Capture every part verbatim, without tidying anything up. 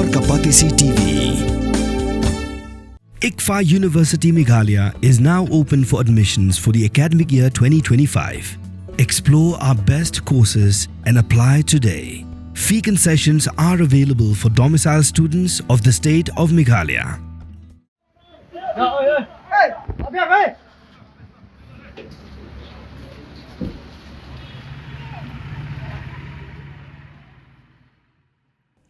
Kapatisi T V. ICFAI University Meghalaya is now open for admissions for the academic year twenty twenty-five. Explore our best courses and apply today. Fee concessions are available for domicile students of the state of Meghalaya.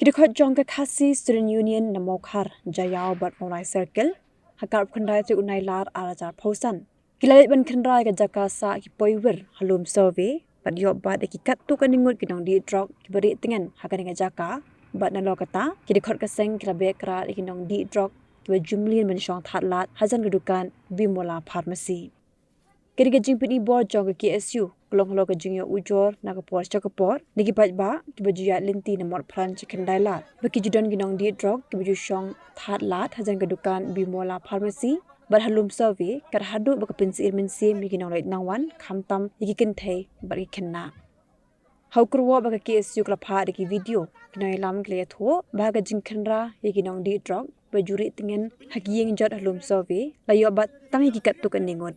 Ki dkhot jong ka Khasi Student Union na Mawkhar, Jaïaw bad Mawlai Circle, ha ka arphew khyndai tarik u Nailar arhajar arphew san, ki la leit ban khynra ïa ka jaka sah ki poiwir ha Lum Survey bad ïoh bat ïa ki katto katne ngut ki nongdih drok kiba rieh tngen ha kane ka jaka. Bad nalor kata, ki dkhot ka seng ki la beh krad ïa ki nongdih drok kiba ju mlien ban shong thad lad hajan ka dukan Bimala Pharmacy. Ka dei ka jingpyni bor jong ka K S U ka long halor ka jingïoh ujor na ka por sha ka por na ki paidbah kiba ju ïaid lynti na Motphran sha Khyndailad, ba ki ju don ki nongdih drok kiba ju shong thad lad hajan ka dukan Bimala Pharmacy bad ha Lum Survey, kat haduh ba ka pynsyir mynsiem ïa ki nongleit nongwan, khamtam ïa ki kynthei bad ki khynnah. Ha u kyrwoh ba ka K S U ka la phah da ki video, ki nongïalam ki la ïathuh ba ha ka jingkhynra ïa ki nongdih drok ba ju rieh tngen ha ki ïing jot ha Lum Survey, la ïoh bat tang ïa ki katto katne ngut.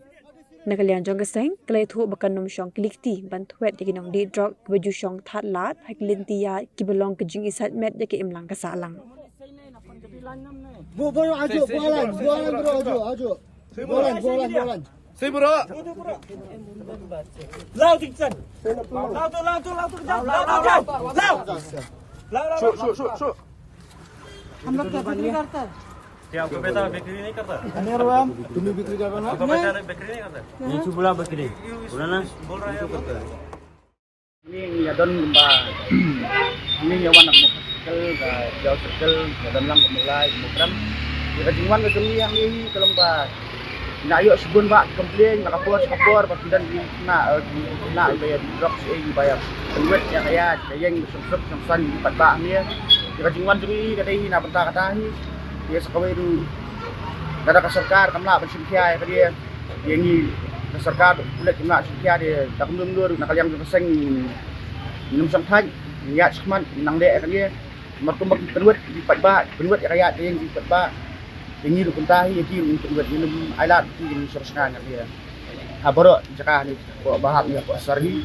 Na ka liang jong ka seng, ka la ïathuh ba kan ym shong kylli kti ban thwet ïa ki nongdih drok ba ju shong thad lad ha ki lynti ïaid kiba long ka jingisaitmet ïa ka imlang ka sahlang. Bo, bo, ajo, bo, alan, bo, alan, bro, ajo, ajo. Bo, alan, bo, alan, bo, alan. Sibro. Lao, Dixon. Lao, lao, lao, lao, lao, lao, lao, lao. Lao, lao, lao. Shu, shu, shu, shu. हम लोग क्या बिक्री करता है? क्या आपका बेटा बिक्री नहीं करता? अनिर्वाम, तुम्हें बिक्री करना? आपका बेटा ने बिक्री नहीं करता? नहीं, तू बोला बिक्री। बोला ना? बोल रहा है, बोल रहा है। Ngi ïa don ba ngi ïa wan na Mawkhar Circle, ka Jaïaw Circle, ïa don lang ka Mawlai, ka Mawkyrem. Ïa ka jingwan ka jong ngi hangne hi ka long ba ngi la ïoh shibun bah ki complain na ka por sha ka por ba ki don ki khynnah, eh, ki khynnah ba ïa drok sha ei ba ïa pynwit ïa ka ïaid ka ïeng, shong suk shong san ki paidbah hangne. Ïa ka jingwan jong ngi ka dei hi na bynta kata hi. Ïa sa kawei ruh lada ka sorkar kam lah ban shim khia ïa ka dei. Ïa ngi ka sorkar u leit kim lah shim khia de, da kumno kumno ruh na ka liang jong ka seng ngin ym shong thait, ngin ïaid shakhmat, ngin nang leh ïa kane. Namar kumba ki pynwit ki paidbah, ki pynwit ïa ka ïaid ka ïeng ki paidbah. Ïa ngi ruh kumta hi, ïa ki ruh ngin pynwit, ngin ym ailad ïa ki, ngin shong shngaiñ ïa ki. Ha baroh jaka ne, hapoh Bahap ne hapoh Sar hi.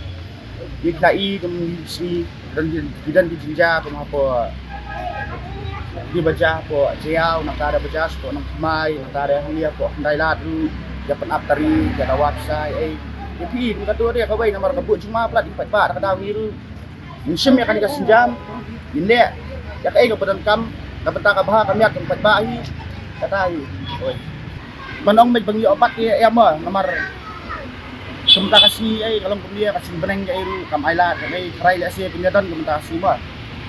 Ngi la i kum ngi sngi, don ki, ki don ki jingjia kum hapoh Dibaja, hapoh Jaïaw, nangta Dibaja, hapoh Nongthymmai, nangta hangne hapoh Khyndailad ruh, ïa pynap tari, ïa dawa pisa, ei. Ïa phi, kum kato de kawei namar ka buh jingma palat ïa ki paidbah, da ka daw ngi ruh ngin shim ïa kane ka sienjam, ngin leh ïa kaei kaba donkam, na bynta ka bha ka miat jong ki paidbah hi, kata hi. Oi. Ban ong beit ba ngi ïoh bat ïa, ïa ma, namar ka bynta ka sngi ei, ka long kumne, ka sngi bneng ei ruh, kam ailad, kam ei, tharai lehse phin ïa don ka bynta ka sngi ma.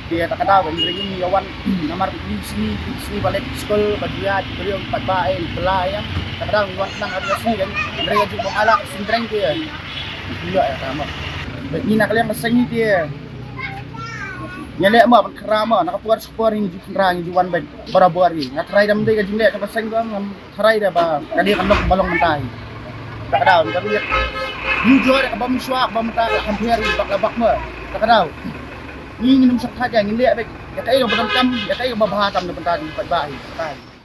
Te ta ka daw ba ngi ring ngi ïa wan, namar ngi sngi, sngi ba leit skul, ba ïaid, ba ïoh pat ba ei, ba la ïa, ta ka daw ngi wan tang ka sngi kan, ngi ring ïa jingpang ailad, sngi bneng te. Ngi ïoh ïa ka ma. Bad ngi na ka liang ka seng ngi te. Ngi leh ma, ban khynra ma, na ka por sha ka por ngi ju khynra, ngi ju wan beit, barabor ngi. Nga tharai da ym dei ka jingleh ka ba seng ba, ngam Tharai da ba kane ka nok ba long mynta hi. Ta ka daw, ka liat. Ngi jor ka bym shuwa, bym ta ka hampher hi, bak la bak ma. Ta ka daw. Ngi ngin ym shakha ja, ngin leh beit. Ïa kaei ba donkam, ïa kaei ba bha tam na bynta jong ki paidbah hi. Ta ka daw.